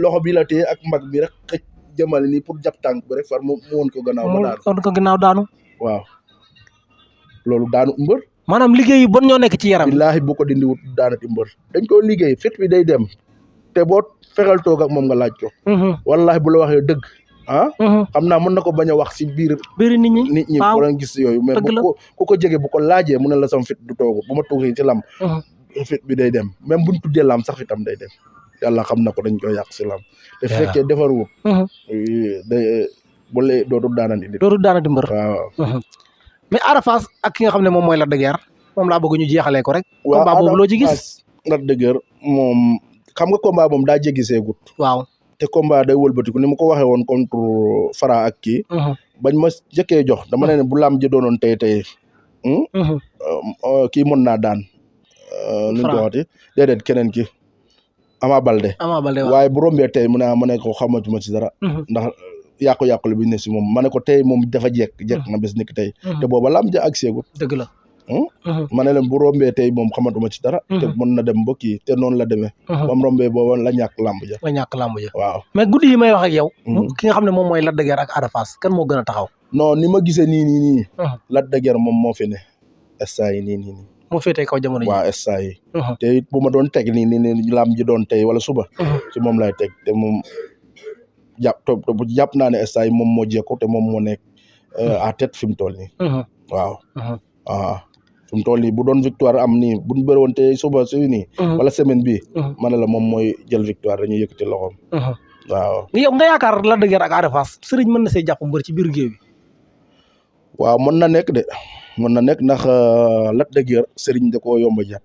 loxo bi la téye ak mag bi rek xëj jëmale nii pour jàpp tànk bi rek far mu woon ko gannaaw daanu waaw loolu daanu mbër maanaam liggéey yu bon ñoo nekk ci yaram billaahi bu ko dindi wut daanati mbër dañ ko liggéey fit bi day dem te boo fexeel toog ak moom nga laaj ko wallahi bu la waxee dëgg xam naa mën na ko bañ a wax si biir nit ñi ko doon gis yooyu mais ku ko jege bu ko laajee mu ne la sama fit du toogu bu ma toogee ci lam fit bi day dem même buñ tuddee lam sax fitam day dem yàlla xam na ko dañ koy yàq si lam te fekkee defarwut bu lee dootul daanati mbër waaw mais Ada Fass ak ki nga xam ne moom mooy Lac de Guiers moom laa bëgg ñu jeexalee ko rek. waaw combat boobu loo ci gis. Lac de Guiers moom xam nga combat moom daa jéggi seegut. waaw te combat day wëlbatiku ni ma ko waxee woon contre Fara ak kii. bañ ma jëkkee jox dama ne bu lamb ji doonoon tey. kii mën naa daan. nu ñu ko waxati déedéet keneen ki Ama Baldé. waaye bu rombee tey mu ne ko xamatuma ci dara. ndax yàqu-yàqu la bi ne si moom ma ne ko tey moom dafa jekk na bés ni ki tey. te booba lamb ja ak seegut. dëgg la. ma ne leen bu rombee tey moom xamatuma ci dara. te mën na dem ba kii te noonu la demee. ba mu rombee booba la ñàkk lamb ja. waaw. mais guddi yi may wax ak yow. ki nga xam ne moom mooy Lac de Guiers ak Ada Fass kan moo gën a taxaw. non ni ma gisee nii. Lac de Guiers moom moo fi ne. instant yi nii. moo féetee kaw jamono ji. waaw instant yi. te it bu ma doon teg nii lamb ji doon tey wala suba. ci moom lay teg te moom jàpp naa ne instant yi moom moo jekku te moom moo nekk à tête fi mu toll nii. waaw. fi mu toll nii bu doon victoire am nii bu ñu bëri woon te suba si nii. wala semaine bii. ma ne la moom mooy jël victoire dañuy yëkkati loxoom. waaw. yow nga yaakaar Lac de Guiers ak Ada Fass sëriñ mën na see jàpp mbër ci biir géew bi. waaw mën na nekk de mën na nekk ndax Lac de Guiers sëriñ da koo yomb a jàpp.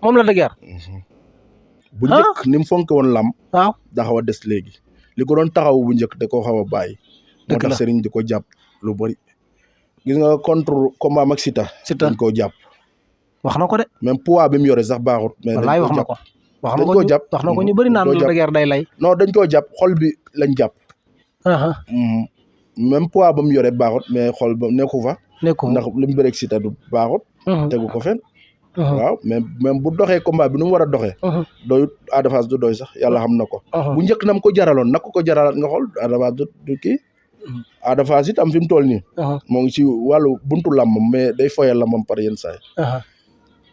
moom Lac de Guiers. bu njëkk ni mu fonke woon lam. waaw da xaw a des léegi. li ko doon taxaw bu njëkk da koo xaw a bàyyi. moo tax sëriñ di ko jàpp lu bëri. gis nga contre combat ak Siteu. dañ koo jàpp. wax na ko de. même poids bi mu yore sax baaxut. mais wallaay wax na ko. dañ koo jàpp wax na ko ñu bëri naan Lac de Guiers day lay. non dañ koo jàpp xol bi lañ jàpp. même poids ba mu yore baaxut mais xol ba nekku fa. ndax li mu bëreeg Siteu du baaxut. tegu ko fen waaw mais même bu doxee combat bi nu mu war a doxee. doyut Ada Fass du doy sax yàlla xam na ko. bu njëkk nam ko jaraloon nak ko jaralaat nga xool Ada Fass du kii. Ada Fass it am fi mu toll nii. moo ngi ci wàllu buntu làmbam mais day foyal làmbam par yenn saa yi.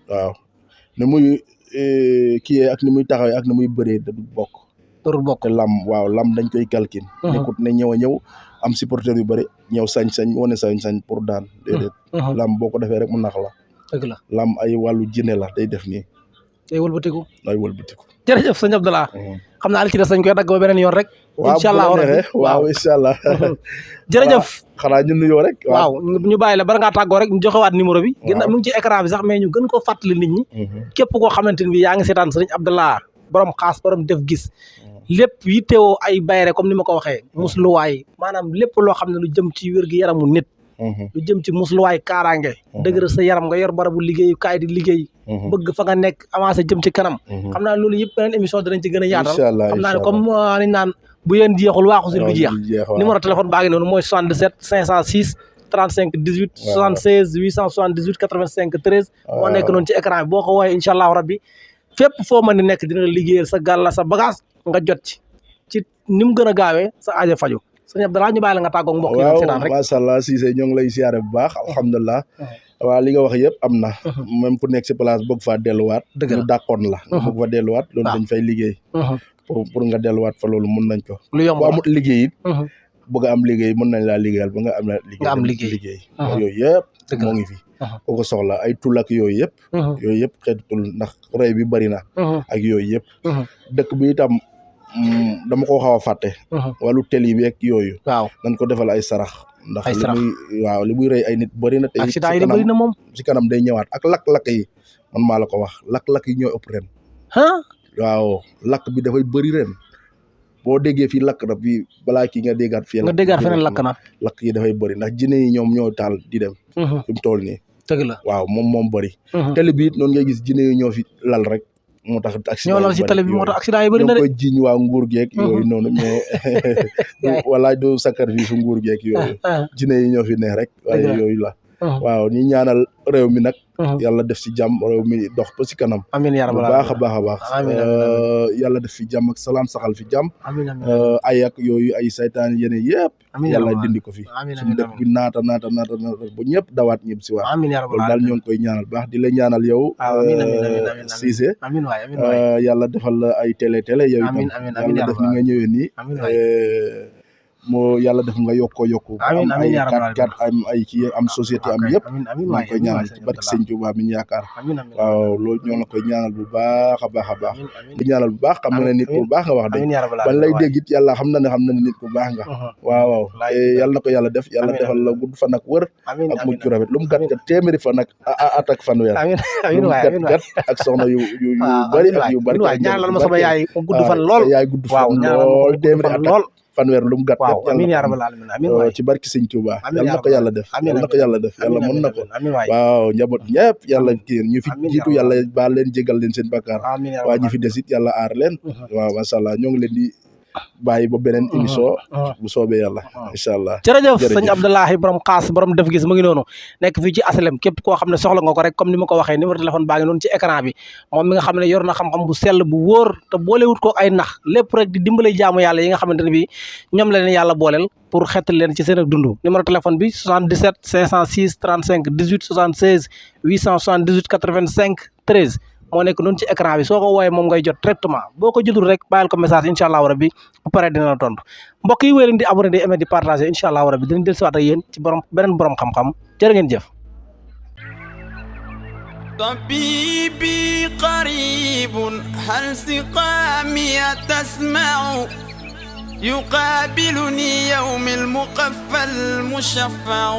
waaw ni muy kii ak ni muy taxawee ak ni muy bëree da du bokk. te lam dañ koy calcul. nekkut ne ñëw a ñëw am supporter yu bëri ñëw sañ-sañ wane sañ-sañ pour daan. déedéet lam boo ko defee rek mu nax la. dëgg la lam ay wàllu jinne la day def nii. day wëlbatiku. jërëjëf sëñ Abdallah. xam naa li ci des dañ koy dagg ba beneen yoon rek. incha allah waaw incha allah. jërëjëf. xanaa ñu nuyoo rek. waaw ñu bàyyi la bala ngaa tàggoo rek ñu joxewaat numéro bi. waaw mu ngi ci écran bi sax mais ñu gën koo fàttali nit ñi. képp koo xamante ni bi yaa ngi seetaan sëñ Abdallah borom xaas borom def gis. lépp yittewoo ay bayre comme ni ma ko waxee. musluwaay maanaam lépp loo xam ne lu jëm ci wér gi yaramu nit. lu jëm ci musluwaay kaaraange. dëgër sa yaram nga yor barabu liggéeyu kaay di liggéey. bëgg fa nga nekk avancé jëm ci kanam. xam naa loolu yëpp beneen émission danañ ci gën a yaatal. xam naa ne comme ni naan bu yéen jeexul waaxu si du jeex. numéro téléphone baa ngi noonu mooy 77 506 35 18 76 878 85 13. moo nekk noonu ci écran bi boo ko woowee incha allahu rabbi fépp foo mën di nekk dina la liggéeyal sa gàlla sa bagage nga jot ci ni mu gën a gaawee sa aajo faju sëñ Abdallah ñu bàyyi la nga tàggoog mbokk yi seetaan rek. macha allah Cissé ñoo ngi lay siyaare bu baax alhamdulilah. waaw li nga wax yëpp am na. même ku nekk si place bëgg faa delluwaat. dëgg la ñu dàqoon la. bëgg fa delluwaat loolu dañ fay liggéey. pour nga delluwaat fa loolu mun nañ ko. lu yomb bu amut liggéey it. bëgg am liggéey mën nañ laa liggéeyal ba nga am liggéey. yooyu yëpp moo ngi fi. ku ko soxla ay tul ak yooyu yëpp. yooyu yëpp xeetu tul ndax rëy bi bari na. ak yooyu yëpp. dëkk bi itam dama ko xaw a fàtte. wàllu tel yi beeg yooyu. waaw nañ ko defal ay sarax. ndax li muy rey ay nit bëri na. te accident yi bëri na moom. ci kanam day ñëwaat ak lakk-lakk yi man maa la ko wax lakk-lakk yi ñooy ëpp ren. waaw lakk bi dafay bëri ren boo déggee fii lakk na fii balaa kii nga déggaat fii. nga déggaat feneen lakk na. lakk yi dafay bëri ndax jinne yi ñoom ñoo taal di dem. fi mu toll nii. dëgg la waaw moom bëri. télé bi it noonu ngay gis jinne yi ñoo fi lal rek. moo tax accident ñoo lal si télé bi moo tax accident yi bëri na de. ñoo koy jiiñ waa nguur geeg yooyu noonu mais walaay du sacrifice su nguur geeg yooyu. jinne yi ñoo fi neex rek. waaye yooyu la. waaw ñi ñaanal réew mi nag. yàlla def si jàmm réew mi dox ba si kanam. amiin yaa rabbal baax a baax a baax. yàlla def fi jàmm ak salaam saxal fi jàmm. ay ak yooyu ay saytaan yeneen yëpp. yàlla dindi ko fi. suñu dëkk bi naata ba ñëpp dawaat ñëpp si waat. loolu daal ñoo ngi koy ñaanal baax di la ñaanal yow. Cissé. yàlla defal la ay télé yow itam. yàlla def ni nga ñëwee nii. moo yàlla def nga yokkoo yokku amiin am amiin ay yaa rabbal kat am ay kii am société am yëpp amiin amiin ñoo waay ngi koy ñaanal ci barke sëñ Tuubaa mi ñu yaakaar amiin amiin waaw loolu ñoo la koy ñaanal bu baax a baax a baax amiin di ñaanal bu baax xam nga ne nit ku baax nga wax dëgg amiin yaa rabbal ban lay dégg it yàlla xam na ne nit ku baax nga waaw te yàlla na ko yàlla def yàlla defal la gudd fan ak wër amiin ak mucc rafet lu mu gàtt kat téeméeri fan ak at ak fanweer amiin lu amiin mu waay gàtt amiin waay kat ak soxna yu bari ak yu bari waay ñaanal ma sama yaay mu gudd fan lool yaay gudd waaw fan ñaanal ma lool gudd téeméeri fan at lool fanweer lu mu gàtt waaw amiin yaa rabbal alamin amiin waay ci barki sëñ Tuubaa amiin yàlla na ko yàlla def yàlla na ko yàlla def yàlla mën na ko amiin waay waaw njaboot ñëpp yàlla kii ñu fi amiin jiitu yàlla baal leen jégal leen seen bakkaar amiin yaa waa rabbal ñi fi des it yàlla aar leen waaw macha allah ñoo ngi leen di bàyyi ba beneen émission bu soobee yàlla incha allah jërëjëf sëñ Abdoulahi borom xaas borom def gis mu ngi noonu nekk fii ci asalem képp koo xam ne soxla nga ko rek comme ni ma ko waxee numéro téléphone baa ngi noonu ci écran bi moom mi nga xam ne yor na xam-xam bu sell bu wóor te boolewut ko ay nax lépp rek di dimbale jaamu yàlla yi nga xamante ne bi ñoom la leen yàlla booleel pour xettal leen ci seen ak dund numéro téléphone bi 77 506 35 18 76 878 85 13 moo nekk noonu ci écran bi soo ko wooyee moom ngay jot directement boo ko jotul rek bàyyil ko message incha allahu rabbi bu paree dina la tontu mbokk yi wéy leen di abonné di aimer di partager incha allahu rabbi dinañ del siwaat ak yéen ci beneen borom xam-xam jërë ngeen jëf طبيبي قريب هل سقامي تسمع يقابلني يوم المقفى المشفع